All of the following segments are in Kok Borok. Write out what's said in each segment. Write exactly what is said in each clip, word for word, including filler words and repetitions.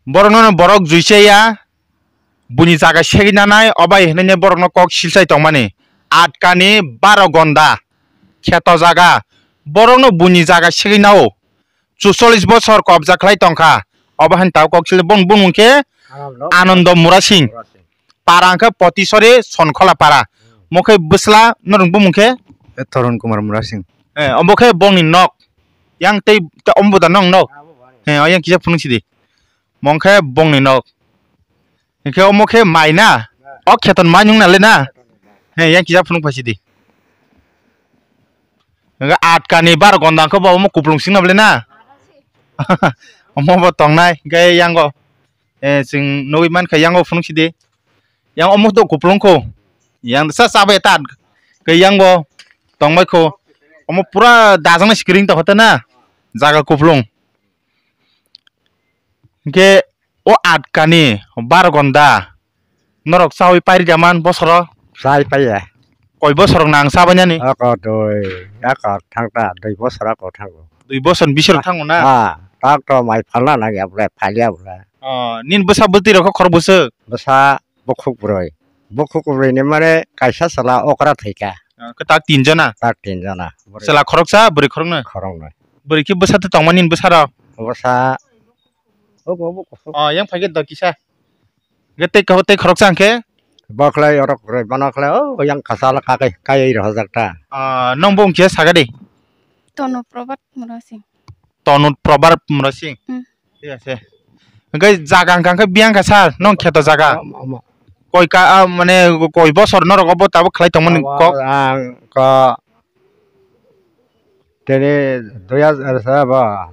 Borokno borok juichaya, buini jaga segwi nanai, obai hinwi borokno kok silchai tongmani. Atkani baro gonda, kheto jaga, borokno buini jaga segwi nao. Chuchollis bosor kobja khlai tongkha, obo haino tabuk kok silai bong bumung khe Anando Murasing. Para hwnkhe Potisori Sonkhola para. Mo khe bwsla norok bumung khe? E Torun Kumar Murasing. Eh, omo khe bongni nok. Yang tei, tei omo da nong nok. Eh, yang kisa phunuk sidi. Mong khe bongni nok. Hingkhe omo khe mai na? O kheton mai nung nale na? He, yang kisa phunuk phaisidi. Hingkhe atkani bar gonda khe bo omo kuplung singna bole na? Omo bo tongnai, hingkhe yango. Eh, chwng nugwi mankha yango phunuk sidi. Yang omo do kuplung kho. Yang sa chabai ta. Hingkhe yango tongbai kho. Omo pura dajang na screen to hote na. Jaga kuplung. Hingke o atkani bar gonda norok chaui pairida man bosoro? Chai paiya. Koi bosor nang chabainani? Ako dui, ako thangta dui bosor ako thango. Dui bosor bisor thango na? Ah, tak to mai phalna nang ya bole, phalya bole. Oh, nin bwsa bwtwi rok khor bwswk? Bwsa bukhuk bwrwi. Bukhuk bwrwi ni mane kaisa chwla okra thaika. Ah, kwtak tin jona? Tak tin jona. Chwla khoroksa, bwrwi khoroknwi? Khoroknwi. Bwrwi khe bwsa tongmani bwsarok? Bwsa. Obo, obo, obo. Oh, yang phaikhe do kisa. Ge tei kaho tei khoroksa hwnkhe? Bokhlai orok roi bana khlai, oh, yang kasala kakai, kaiwi rohorjak ta. Ah, nong bo wngkhe saga de? Tonu Probat Murasing. Tonu Probat Murasing? Hmm. Thik ase. Hwnkhe jaga hwnkha khe biyang kha sir, nong kheto jaga? Omo, omo. Koi ka, ah, mane koi bosor norok obo tabuk khlai tongmani kok? Ang ko Tini dui hajar sa ba,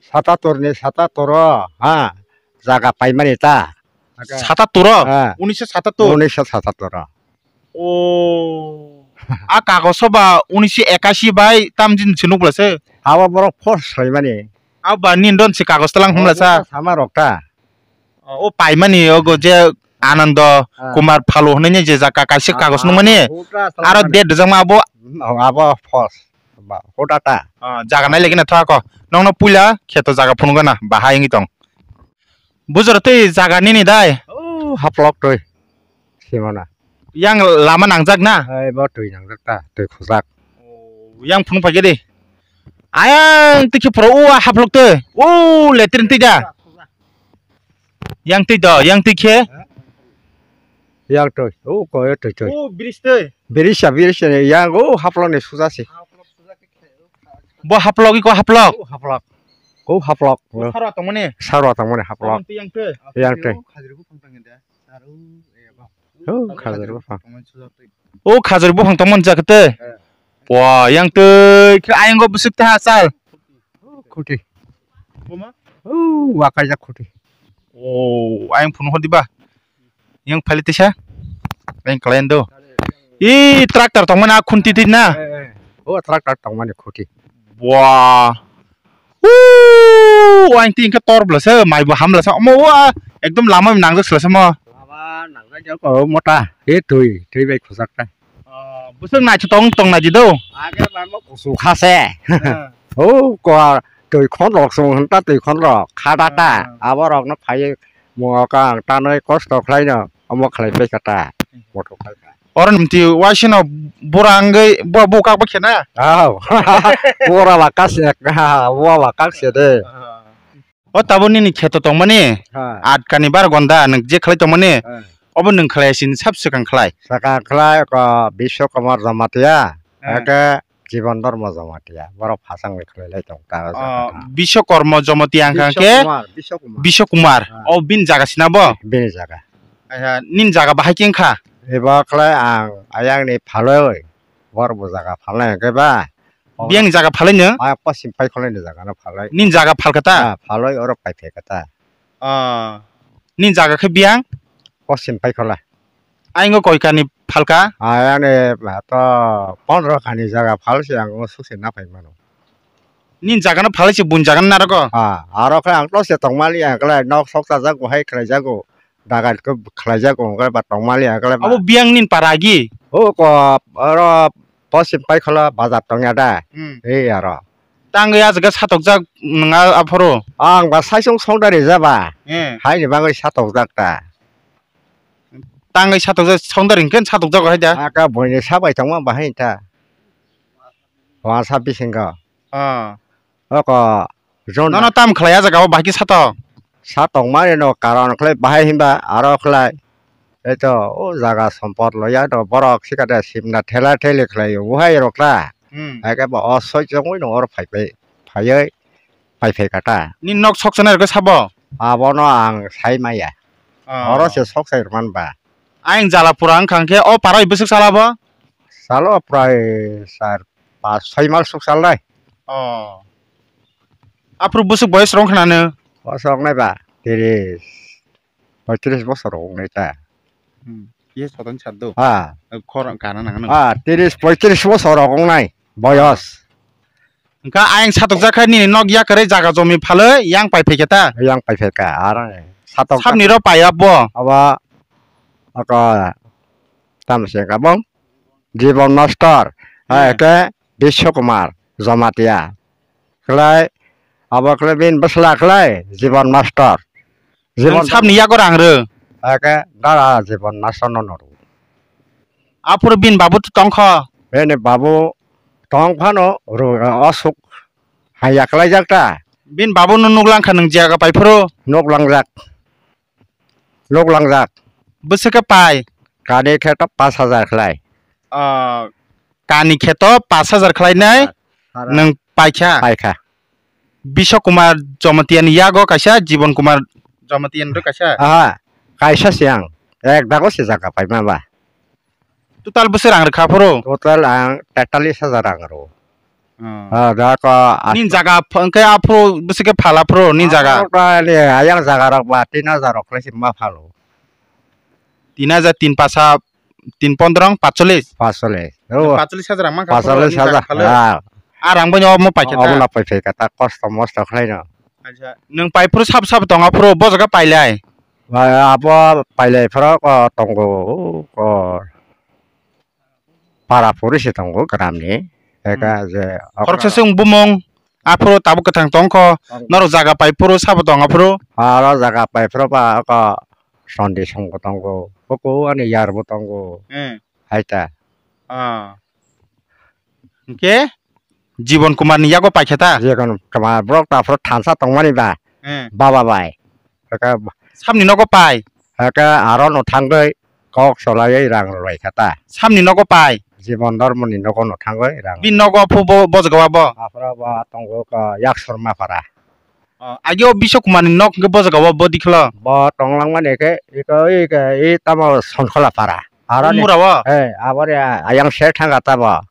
satatur ni satatur o, ha, jaga paimani ta. Satatur o? Ha. Unisho satatur? Unisho satatur o. O. A kagoso ba unisho ekashi bai tamjin se nukla se. Abo borok force soimani. Abo ba nin don se kagos talang humla sa. Sama rok ta. O paimani ogo je Anando Kumar Phalo hwnwi je jaga kaisa kagos nungmani. Aro date rwjakma abo? Abo false. Ba, hota ta. Ah, jaga nai lagi na thwa ko. Nongno puila kheto jaga phunukgana bahai wngwi tong. Bujor tei jaga nini dai? Oh, haplok twi. Simona. Yang lama nangjak na? Ai, bo twi nangjak ta, twi khojak. Oh, yang phunuk phaikhe de. Ayang tikhe phoro o haplok twi. O letrin twi da. Yang twi do, yang twi khe? Yang twi. O ko twi twi. O bridge twi. Bridge sa bridge ni yang o haplok ni suja si. Bo haplok iko haplok. O haplok. O haplok. Sarwa tongmani. Sarwa tongmani haplok. Yang twi. Yang twi. O khajur buphang tongmani jakete. Wa yang twi khe ayang go bwswk ta sal. Khuti. Buma? O wa kaijak khuti. O ayang phunuk hodi ba. Yang phali tisa. Yang kalian do. I tractor tongmani a khunti twi na. O tractor tongmani khuti. Wa. Uuu, wain ti hingke tor bwlasa, mai bo ham bwlasa, omo o, ekdom lama nangjak sila samo. Lama nangjak ya ko mota, e twi, twi bai khujak ta. Oh, bwswk naithotok tong nai di do. Age ba mo kusu khase. Oh, ko twi khon rok sung hwn ta twi khon rok, khada ta, abo rok no phai mo ka ang tanoi kosto khlai no, omo khlai pai kha ta, moto khlai kha. Oro nwng twi waisino bura wngwi bo, bo kak bo khe na? Aw. Bura ba kak se, ha, bura ba kak se de. O tabuk nini kheto tongmani? Ha. Atkani bar gonda nwng je khlai tongmani? Ha. Obo nwng khlai sini sab swkang khlai? Swkang khlai ko Biswakumar Jamatia, ha, eke Jibon Dharma Jamatia. Borok phasang ni khlai lai tong ta. Oh, Biswakarma Jamatia hwnkha khe? Biswakumar, Biswakumar. Biswakumar. Ha. O bini jaga sina bo? Bini jaga. Aha, nini jaga bahai khe wngkha? Eba khlai ang ayang ni phaloi, bor bo jaga phalnai hwnkhe ba. Biyang ni jaga phalai no? Ba posim pai kholai ni jaga no phalai. Nini jaga phalkha ta? Ha, phaloi oro pai phaikha ta. Ah, nini jaga khe biyang? Posim pai khola. Ayang o koi kani phalkha? Ayang ni to pondro kani jaga phal se ang o susi na phai mano. Nini jaga no phalai se bun jaga no narwgo? Ha, aro khe ang to se tongmali ang khlai nok sok chajak bo hai khlai jago. Dagan khe khlai jago hwnkhe ba tongmali ang khlai ba. Abo biyang nini para agi? O ko aro posim pai khola bazar tongya da. Hmm. Ei aro. Tangwi ah jaga satokjak nwng ah, aphuru? Ang ba saisung songda rijaba. Eh. Haini bagwi satokjak ta. Tangwi satokjak, songda ringkhe satokjak hai da. Aka buini sabai tongma bahai ta. Wansa bisingo. Ah. Oko jona. Nono tam khlai ah jaga o bahai khe satok? Satokmani no karon khlai bahai hinba aro khlai. Eto o jaga sompot loya no borok sikata simna thela theli khlai o hai rok ta. Hmm. Hai khe bo o soi chongwi no oro phai phai phaiwi phai phai kata. Ni nok sok chonai rok sabo? Abono ang sai maya. Ah. Oro se sok sai rwman ba. Ayang Jalapura wngkha hwnkhe o para bwswk sala bo? Salo prai sar pas soi mal suk salnai. Oh. Aphuru bwswk boyos rong khnano? Bosok nai ba tiris poitris bosor rok wngnai ta. Hmm. Ye soton saddo. Ha. Khor kana nang nang. Ha, tiris poitris bosor rok wngnai boyos. Hwnkha ayang satokjak kha nini nok yakarwi jaga jomi phalwi yang pai phaikha ta? Yang pai phaikha, aro satok. Sabni ro pai abo? Abo, oko, tamo se kabong? Jibon Master, hmm, hai khe Biswa Kumar Jamatia. Khlai, abo khlai bin bwsla khlai Jibon Master. Nwng Jibon sabni yago rang rw? Eke dara Jibon Master no noro. Aphuru bini babu to tongkho? Bini babu tong phano ro-, asuk haya khlaijak ta. Bini babu no nuk langkha nwng jaga pai phuru? Nuk langjak. Nuk langjak. Bwswk khe pai? Kani khe to pash hajar khlai. Ah, kani khe to pash hajar khlai nai. Sara. Nwng paikha? Paikha. Biswa Kumar Jamatia ni yago kaisa, Jibon Kumar Jamatia ni ro kaisa? Aha, kaisa se ang. Ek dago se jaga paima ba. Total bwswk rang rwkha aphuru? Total ang tetalis hajar rang rw. Oh. Ah, da ko as- Nin jaga ph-, hwnkhe aphuru bwswk khe phala phuru nin jaga? Aphuru ta le ayang jaga rok ba tin hajar rok khlai se ma phalo. Tin hajar, tin pasa, tin pondrong, patcholish. Patcholish. Oh. Patcholish hajar ang mankha phuru, patcholish hajar. Nin jaga phalo. Ah. Ah, rang bai omo paikha ta? Omo na pai phaikha ta, kosto mosto khlaino. Acha, nwng pai phuru sabo sabo tong aphuru, bo jaga pailai? Ba, abo pailai phuru ko tongo, ko para phuru se tongo gramni. Eka, hmm, je okra. Khoroksa se wng bumung, aphuru tabuk kwthang tongkho, tong. Norok jaga pai phuru sabo tong aphuru? Aro jaga pai phuru ba ko sondi songbo tongo, huku ani yarbo tongo. Hmm. Hai ta. Ah. Hwnkhe Jibon Kumar ni yago paikha ta? Jibon Kumar borok ta aphuru thansa tongmani ba. Hmm. Baba bai. Eka samni nogo pai? Eka aro no thangwi kok solaiwi rang rwlaikha ta. Samni nogo pai? Jibon Dharma ni nogo no thangwi rang. Bini nogo phu bo, bojgo abo? Aphuru bo tongo ko Yaksor Mapara. Oh, agi o Biswa Kumar ni nok hwnkhe bojgo abo bodi khlo? Bo tong langmani khe iko, iko, i tamo Sonkhola Para. Aro ni Umura o? Eh, aboni ayang se thangkha ta bo.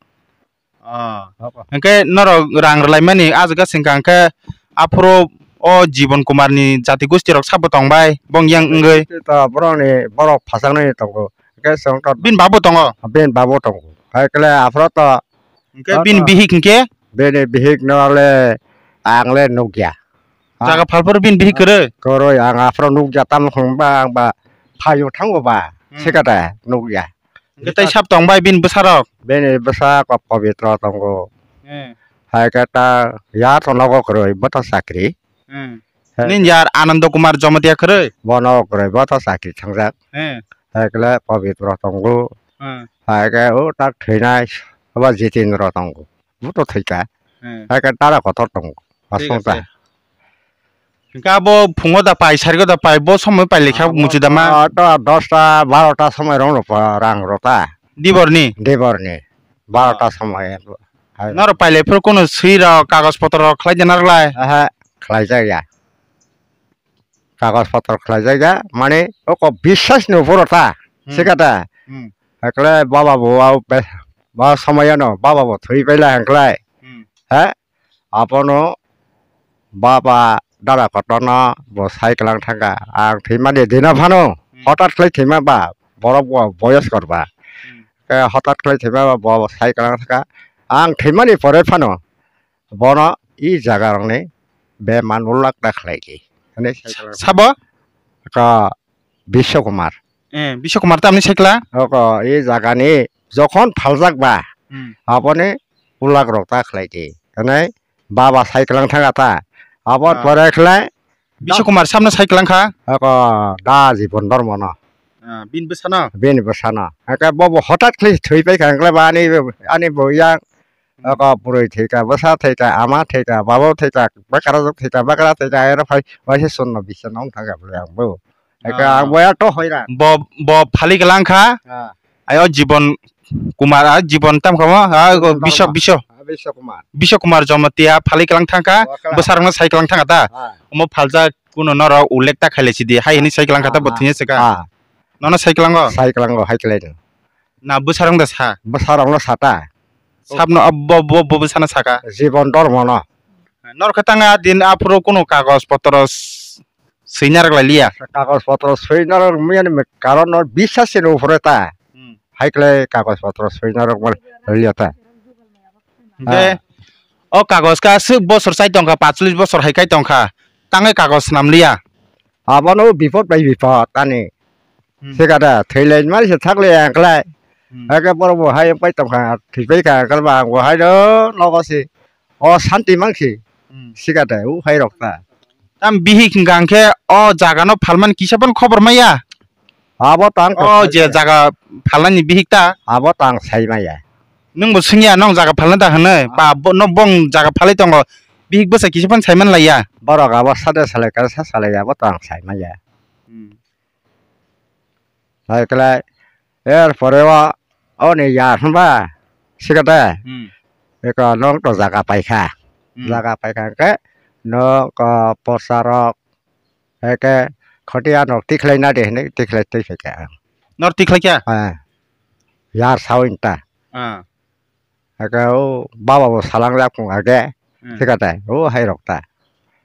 Oh. Obo. Hwnkhe norok rang rwlaimani ah jaga se wngkha, hwnkhe aphuru o Jibon Kumar ni jati gosti rok sabo tongbai, bong yang wngwi? Jati to borokni, borok phasaknani tongo. Hwnkhe chwng to bini babu tongo? Bini babu tongo. Hai kle aphuru to. Hwnkhe bini bihik hwnkhe? Bini bihik no le ang le nukya. Jaga phalphuru bini bihik kwrwi? Kwrwi, ang aphuru nukya, tamo hwnba ang ba phaio thango ba, hmm, sikata nukya. Hwnkhe tei sab tong bai bini bwsarok? Bini bwsa ko Pabitra tongo. Hmm. Hai khe ta ya to nogo kwrwi, bo to chakri. Hmm. Hai. Nini yar Anando Kumar Jamatia kwrwi? Bo nogo kwrwi, bo to chakri thangjak. Hmm. Hai khe Pabitra tongo. Hmm. Hai khe o tak thwinai, abo Jitendra tongo. Bo to thwikha. Hmm. Hai khe dara kotor tongo. Thik aswk ta. Ase. Hwnkhe abo phungo da pai, sariko da pai, bo somoi pai lekha muchudama? Ah, to dosta, barota somoi rong rok pa rang rota. Diborni? Diborni. Barota somoi. Hai. Norok pailai phuru kono swi rok, kagoj potro rok khlai de narwklai? Aha, khlai jak ya. Kagoj potro khlai jak ya, mane oko biswas ni upor ta, hmm, sikata. Hmm. Ekle baba bo au be, ba somoi ano baba bo thwi paila hangklai. Hmm. He? Abono baba dara kotorno bo sai kwlang thangkha. Ang thwimani dino phano, hmm, hotat khlai thwima ba, borok bo boyoskor ba. Hmm. Khe hotat khlai thwima ba bo sai kwlang thangkha. Ang thwimani pore phano bono i jaga rokni be man ulak ta khlai di. Hwnwi sai kwlang thangkha. Sabo? Ka Biswa Kumar. Eh, Biswa Kumar tamni sekla? Oko, e jaga ni jokhon phaljak ba, hmm, aboni ulak rok ta khlai di. Hwnwi Baba sai kwlang thang ta. Abot Ah. pore khlai Biswa Kumar samno sai kwlang kha. Ako da Jibon Dormo no. Ah, bini bwsano? Bini bwsano. Eke bobo hotat khlai thwi pai kha, khlai ba ani, ani bo yang. Hmm. Ako purui thika, bwsa thika, ama thika, babo thika, bakarajwk thika, bakra thika, ero phai, waisa sunno bisa nong thangkha bole ang bo. Eke Ah. ang bo ya to hoira. Bo, bo phali kwlang kha. Ah. Ayo Jibon Kumar, ah, Jibon tam kha mo? Ah, Jibon Biswa, Dharma. Biswa. Ah, Biswa Kumar. Biswa Kumar Jamatia phali kwlang thang kha, Bo kwlang. Bwsarokno sai kwlang thang kha ta? Ah. Omo phaljak kuno norok ullek ta khailai sidi, hai hwnwi sai kwlang kha ta, bo Ah, thwngya se kha. Ah. Nono sai kwlango? Sai kwlango, hai kwlai no. Na bwsarok da sa? Bwsarokno sa ta. Sabno, ah, bo, bo, bo bwsano sa kha? Jibon Dormo no. Norok khe tang a din aphuru kuno kagoj potro s-, swina rwk lai liya. Kagoj potro swina rwk miyani karon no bisas ni upore ta. Hmm. Hai kwlai kagoj potro swina rwk mal liya ta. Hwnkhe Ah. o kagoj ka swk bosor chai tongkha, pacholish bosor hai kai tongkha. Tangwi kagoj swnam liya. Abono bipot bai bipot ani. Hmm. Sikada thwilaimani se thaklai ang klai. Hmm. Eke borok bo hai pai tongkha, thwipai kha, ang khe ba ang bo hai do nogo se. O santi mangsi. Hmm. Sikada u hai rok ta. Tam bihik hwnkha hwnkhe o jaga no phalmani kisa phano khobor maya? Abo tang O je jaga phalnani bihik ta? Abo tang sai maya. Nwng bo swngya, nong jaga phalna da hwnwi? Ah. Ba bo, no bong jaga phalwi tongo. Bihik bwsa kisa phano sai man laiya. Borok abo sade salai kare sa salai abo tang sai maya. Hmm. Hai kwlai, er pore o, o ni ya hwnba, sikate, Hmm. eko nong to jaga paikha. Hmm. Jaga paikha hwnkhe, nong ko porsa rok, eke khotiya nok tikhlai na de hwnwi tikhlai twi phaikha ang. Nor tikhlai kha? Eh, yar sao inta. Ah. Eke o baba bo salang jak phung age. Hmm. Thika tai o hai rok ta.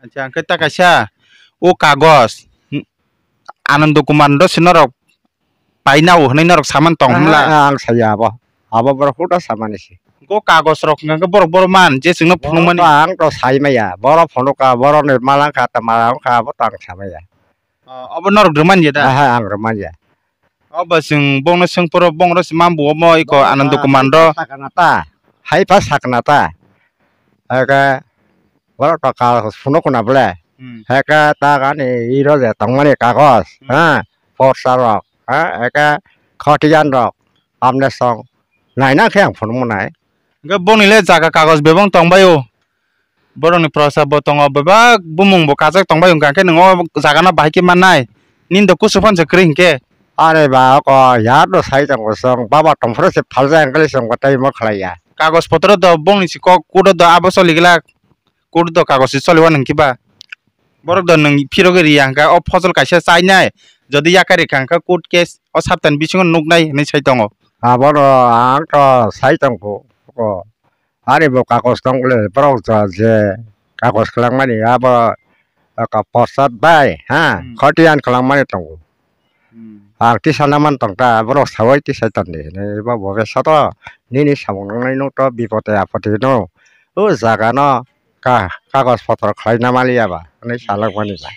Acha, hwnkhe ta kaisa o kagos, n-, Anando Kumar no se norok paina o hwnwi norok saman tong hwnla? Ah, ang saya abo. Abo borok huda samani se. O kagos rok hwnkhe borok borok man je chwngno phunukmani. Borok ang to sai maya. Borok phunuka, borok ni malangkha, ta malangkha, abo to ang samaya. Oh, abo norok rwmanya da? Aha, ang rwmanya. Obo chwng bongno swngphuru, bongno se mambo omo iko Anando Kumar ro. Sakna ta, hai pa sakna ta. Eke borok to kal phunuk kuna bole. Hmm. Eke ta gani iro je tongmani kagos, Hmm. ha, porsa rok, ha, eke khotiyan rok, amne song. Naina khe ang phunuk mwnai. Hwnkhe bongni le jaga kagos bebak tong bai o. Borokni prosa bo tongo, bebak bumung bo kajak tong bai o, hwnkha khe nwng o jaga no bahai khe mannai. Nini do kusu phano se kwrwi hinkhe. Are ba oko yar do sai tongo chwng, baba tongphuru se phaljak hwnkhe chwng bo tei mo khlai ya. Kagos potro do bongni si kok, court o do abo choli glak, court do kagos si choli o nwng kiba. Borok do nwng phirogwi riya hwnkha, o phosol kaisa chainai, jodi yakarwi kha hwnkha court case o saptani bisingo nuknai hinwi sai tongo. Abono ang to sai tongkho, o. Ani bo kagos tong le, borok ja je kagos kwlangmani abo, aka porsad bai, ha, Hmm. khotiyan kwlangmani tongo. Hmm. Ang tisa naman tong ta, borok sawai tisa tong di hinwi, bo bo besa to nini samung nangnai no to bipode apode no, o jaga no ka-, kagos potro khlai na maliya ba, hinwi salak mani ba.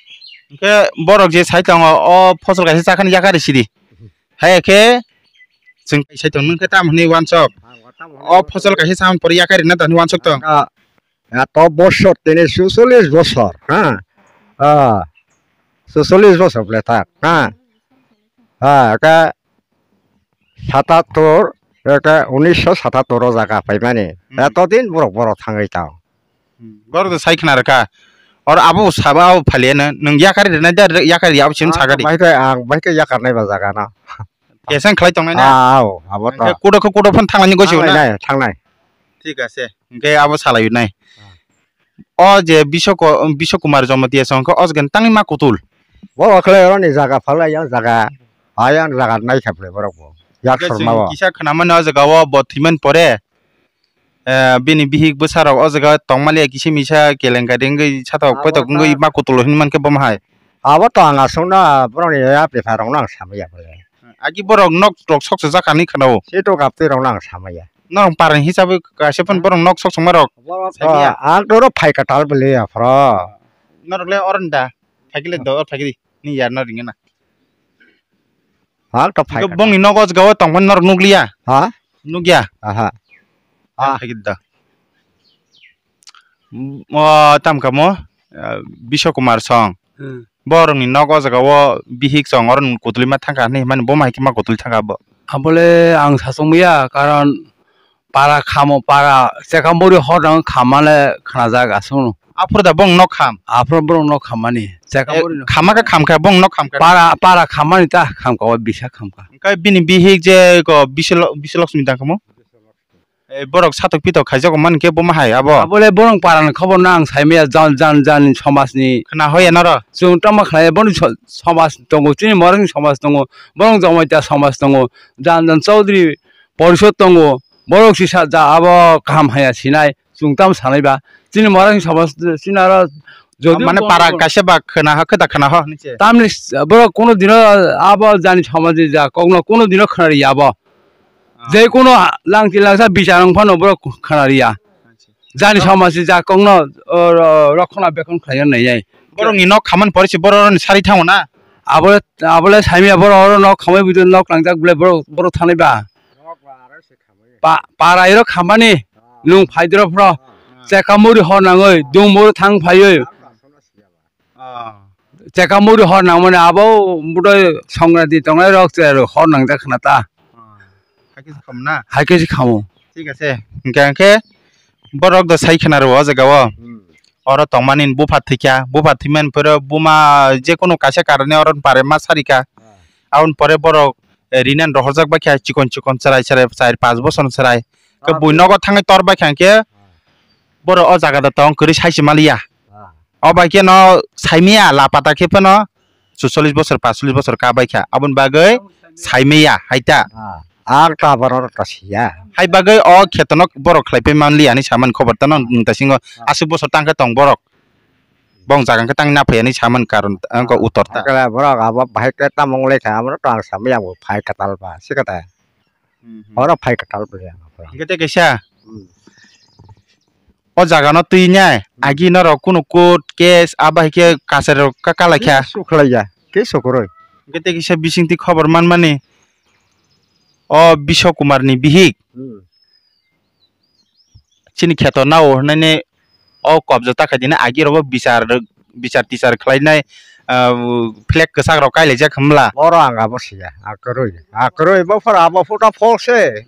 Hwnkhe borok je sai tongo, o phosol kaisa chakhani yakarwi sidi. Hai khe chwng sai tong nung khe tam hwnwi uansuk. O phosol kaisa chamani pore yakarwi na tani uansuk tong. Ah, ya to bosor tini sucholish bosor, ha? Ah, sucholish bosor bole thak, ha? Ah, ka satattor, ka unisho satattor o jaga paimani. Hmm. Eto din borok borok thangwi tong. Hmm. Borok to sai khna rwkha. Or abo sabo abo phaliya no, nwng yakarwi rwnai da, yakarwi abo chini sakadi. Ang bai khe, ang bai khe yakarnai ba jaga no. Kesang khlai tongnai na? Ah, ao, abo to. Hwnkhe kudo khe kudo phano thanglani gosi na? Thanglai nai, thanglai. Thik ase. Hwnkhe abo salai nai. Ah. O je Biswa Ko-, Biswa Kumar Jamatia song khe o jaga tangwi ma kutul. Bo khlai oro ni jaga phalai yang jaga. Ayang jaga nai kha phlai borok bo. Yak Hwnkhe sorma chwng bo. Kisa khna mani o jaga o bo thwimani pore. Eh, bini bihik bwsarok o jaga tongmani kisa misa kelenkari wngwi satok Abo poitok wngwi ta ma kutul hinwi mankhe bomo hai. Abo to ang aswkno borokni ya bepar rokno ang samaya bole. Agi borok nok rok soksa jak hinwi khwnao. Seto kaptwi rokno ang samaya. Norok parang hisabwi kaisa phano borok nok sok songma rok. Borok to samaya. Ang toro phai kwtal bole aphro. Norok le oroni da? Phaikhe le do, phaikhe di. Ni yar no ringna. Hak to phai Hwnkhe kha. Bongni nogo jagao tongmani norok nukliya? Ha? Nukya? Aha. Ah. Hai gidda. O tamkamo, ah, Biswa Kumar song. Hmm. Borokni nok o jaga o bihik song oro kutulima thangkha hinwi himani bo hai khe ma kutuli thangkha bo. Abole ang sasong ya, karon para khamo, para chekam bori hor nang khamale khnajak aswkno. Aphuru da bong nok kham? Aphuru borok nok khammani. Chekam bori nok khama khe khamkha, bong nok khamkha. Para, para khammani ta khamkha, o bisa khamkha. Kai bini bihik je ko Biswa Lo-, Biswa Lakshmi tangkhamo? Eh, borok satok pitok khaijago man khe bo ma hai abo? Abole borok parani khobor no ang sai maya, jan, jan, jan somajni. Khna hoya noro? Chwng tamo khlai boni so-, somaj tongo, chini morokni somaj tongo, borok Jamatia somaj tongo, jan, jan Chaudhary porishod tongo, borok si sa ja abo kaham haya sinai, chwng tamo sanai ba. Chini morokni somaj, chini aro jodi mane para kaisa ba khna ho, kheda khna ho hinwi se. Tamni borok kuno dino abo jani somajni ja kokno kuno dino khna ri abo. Ah. Je kuno langti langsa bichar wng phano borok khna ri ya. Acha. Jani somajni ja kokno, o, ro-, rokhona bekhon khlai ya nai yai. Borokni nok khamani pore se borok rokni sari thango na? Abo, abole saimya borok oro nok khamai bwtwi nok nangjak bole borok, borok thanai ba. Pa-, para iro khamani, ah, nwng phaidrop phro, ah, cheka muri hor nangoi, dung muri thang phaioi. Ah. Cheka muri hor nangmani abo budoi Songkranti tongnai rok che hor nangjak khna ta. Ah. Hai khe se khamu na? Hai khe se khamu. Thik ase. Hingke, hingke borok do sai khna rwo o jaga o. Hmm. Oro tongmani bupha thwikha, bupha thwimani pore buma je kunu kaisa karone oro pare ma sarikha. Ah. Aboni pore borok, eh, rinan rohorjak baikha chikon chikon chwrai chwrai char panch bochor ni chwrai. Ke ah, bui nogo thangwi tor baikha hingke ah, borok o jaga da tong kwrwi sai se maliya. Ah. O bai khe no saimaya lapata khe phano chuchollis bosor, pachchollis bosor ka bai kha, aboni bagwi saimaya hai ta. Ah, ang ta borok ta siya. Hai bagwi o kheto no borok khlai pai manliya hinwi samani khobor ta no nwng ta singo aswk bosor tang khe tong borok. Bong jaga khe tang na phaiya hinwi samani karon ta, ang kok uttor ta. Hakhe borok abo bahai khe tamo wng lai kha, amo to ang samaya bo phai kwtal ba, se kwtal. Hmm, hmm. Oro phai kwtal bwle ang. Hingke tei kaisa. Hmm. O jaga no twi nai, hmm, agi norok kunu court case abo hai khe kasari rok ka-, kalai kha. Kisu khlai ya, kisu kwrwi. Hingke tei kaisa bisingtwi khobor manmani o Biswa Kumar ni bihik. Hmm. Chini kheto nao hwnwi o kobja ta khaidini agi rogo bichar, bichar tichar khlainai, ah, flag kwchak rok kailaijak hwnbwla. Oro ang abo siya, akwrwi, akwrwi, bo phora abo photo phok se.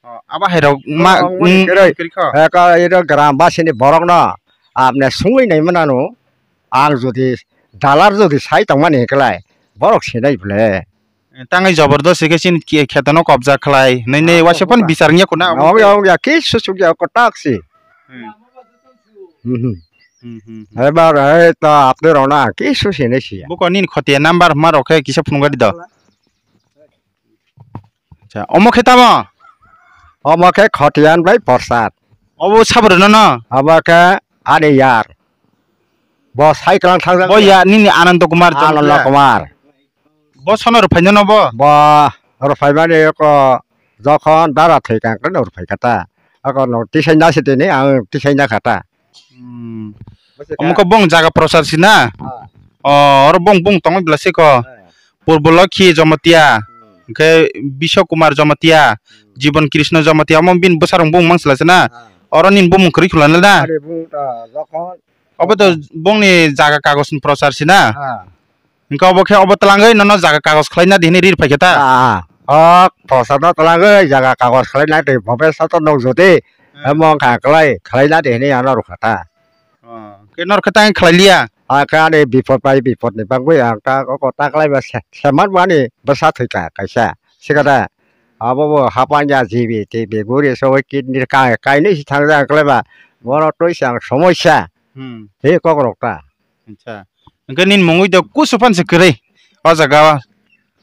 Oh, abo hai rok ma, oro ang mani mm, kwrwi. Kwrwi kho. Eka iro gram basini borok no apne sungwi nai mwnanu, ang jodi dalar jodi sai tongmani hwnkhe lai borok sinai bwle. Tangwi jobordostwi khe chini khe-, kheto no kobja khlai hinwi ne waisa phano bichar wngya khuna. Ongya, ongya, kisu sukya, kotak si. Hmm. Mhm. Hmm, hmm, hmm. Ebar, eh, ta apni rona, kisu sini si. Buko nini khotiya number ma rok khe kisa phunukgadi do. Acha, omo khe tamo? Omo khe khotiyan bai Porsad. Obo sabri no no? Obo khe ani yar. Bo cycle ang thang. Bo ya nini Anando Kumar. Anando Kumar. Bo sono rwphaino no bo? Bo rwphaimani eko jokhon dara thwikha hwnkhe no rwphaikha ta. Eko no tisai na sitini ang tisai na kha ta. Hmm. Omo khe bong jaga prochar si na? Ah. O, oro bong, bong tongwi bwla se ko. Ah. Purbo Lokhi Jamatia. Hmm. Hwnkhe Biswa Kumar Jamatia. Hmm. Jibon Krishna Jamatia. Omo bini bwsarok bong mang sila se na? Ah. Oro nini bumung kwrwi khulana na? Ari bung ta jokhon. Obo to bongni jaga kagoj ni prochar si na? Ah. Hingke obo khe obo twlangwi nono jaga kagoj khlaina di hinwi rir phaikhe ta? Ah, ah. O, phosano twlangwi jaga kagoj khlaina di, bophe sato nukjodi. Hmm. Emo wngkha kwlai khlaina di hinwi ano rwkha ta. Oh, khe norokhe tang khlai liya? Ah, khe ani bipod bai bipodni bagwi ang ta, o, o, ta khlaiba se, seman bo ani bwsa thwikha kaisa. Sikha da, abo bo hapanya jibi tibi guri sogwi kidney ka-, kainwi si thangjak ang khlaiba. Bono twi se ang somosya. Hmm. He kokrok ta. Acha. Hwnkhe nini mungwi do kusu phan se kwrwi o jaga o.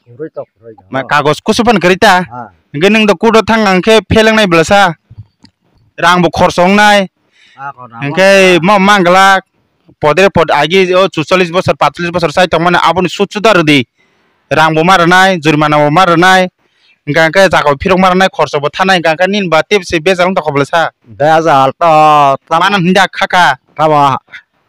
Kwrwi to kwrwi do. Ma kagoj kusu phan kwrwi ta? Ah. Hwnkhe nwng do kudo thang ang khe phelengnai bwlasa. Rang bo khorso wngnai. Ah, ko rang. Hwnkhe mo manglak podre pod agi o chuchollis bosor, patchollis bosor chai tongmani aboni sut sut aro di. Rang bo ma rwnai, jurimana bo ma rwnai. Hwnkhe ang khe jaga bo phirok ma rwnai, khorso bo thanai, hwnkhe ang khe nini ba tei bwsai bejal wng tongkha bwlasa. Bejal to tamo. Mano hinda kha kha. Tamo.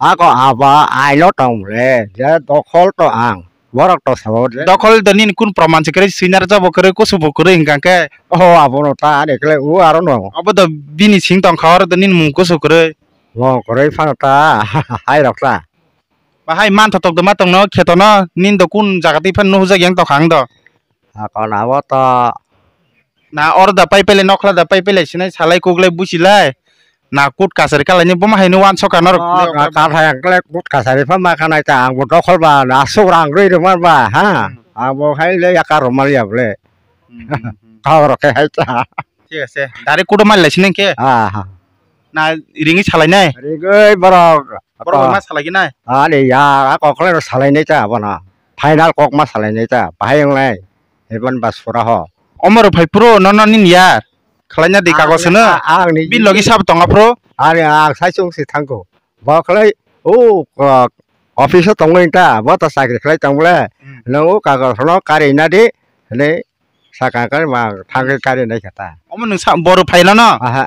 Ako abo aino tong le, je dokhol to ang, borok to sabo je. Dokhol to nini kun proman se kwrwi, swinar jabo kwrwi, kusu bo kwrwi hwnkha khe. Oh, abono ta ani kle u aro no. Abo to bini sing tong kha, oro to nini mung kusu kwrwi. Mo kwrwi phano ta, hai rok ta. Bahai man thotok de ma tongno kheto no, nin do kun jaga twi phan nuhujak yang tokha ang do. Akon abo to. Na oro da pai pele nokhla da pai pele sinai salai kuglai busilai. Na kut kasari kalai ni boma hai ni wan soka norok. Oh, ka-, ka thai ang kle kut kasari pha ma khanai ta ang bo dokhol ba na suk rang rwi rwma ba ha. Hmm. Ang bo hai le yakar rwma ya ble. Hmm, hmm, hmm. Kau rok khe hai ta. Thik ase. Direct kudo mal lai sinai khe. Ah, ha. Na ringwi salainai? Ringwi borok. Borok bai ma salaiginai? Ani ya, a kok khlai rw salainai ta bono. Final kok ma salainai ta. Bahai wnglai. Heban ba sura ho. Omo rw phai phuru no no nini ya. Khlaina di kagos hwno. Ang ni. Bin logi sab tonga phuru. Ani ang sai chung si thangko. Bo khlai o, o, office o tongwi ta. Bo ta chakri khlai tong bole. Hmm. Nang o kagos no kari na di. Hwnwi Saka khe ma thangwi kari nai kha ta. Omo nwng sa bo rw phailano? Aha.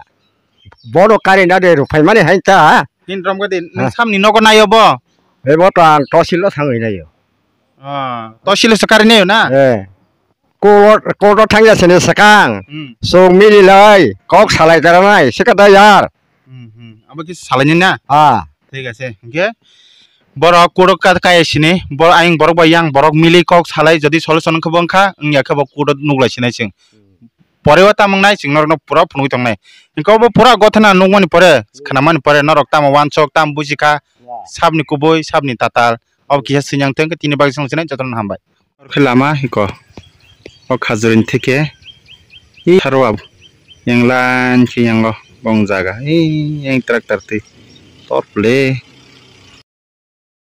Bo rw kari na de rw phaimani hai ta. Tin rom gadi nwng samni nogo nayo bo? Ebo to ang tosil o thangwi nayo. Ah, tosil o se kari nayo na? Eh. Court, court o thangya sini sakang. Hmm. Song mili lai, kok salai tara nai, sika da yar. Hmm, hmm. Abo kisa salaini na? Ah. Thik ase. Hingke borok kuro ka-, kaya sini, bor-, ayang borok bai yang borok mili kok salai, jodi solution wngkhe bo wngkha, wngya khe bo kuro nuklai sinai chwng. Pore o tamo wngnai chwng norokno pura phunugwi tongnai. Hingke obo pura gothana nukmani pore, khnamani pore norok tamo wansok, tamo bujikha, sabni kubui, sabni tatal, obo kisa swinyang tongkhe tini bagwi chwng sinai jotono hambai. Oro khe lama hiko. O khajurni theke. I harwa yang line khe yango bong jaga. I yang tractor twi. Tor phle.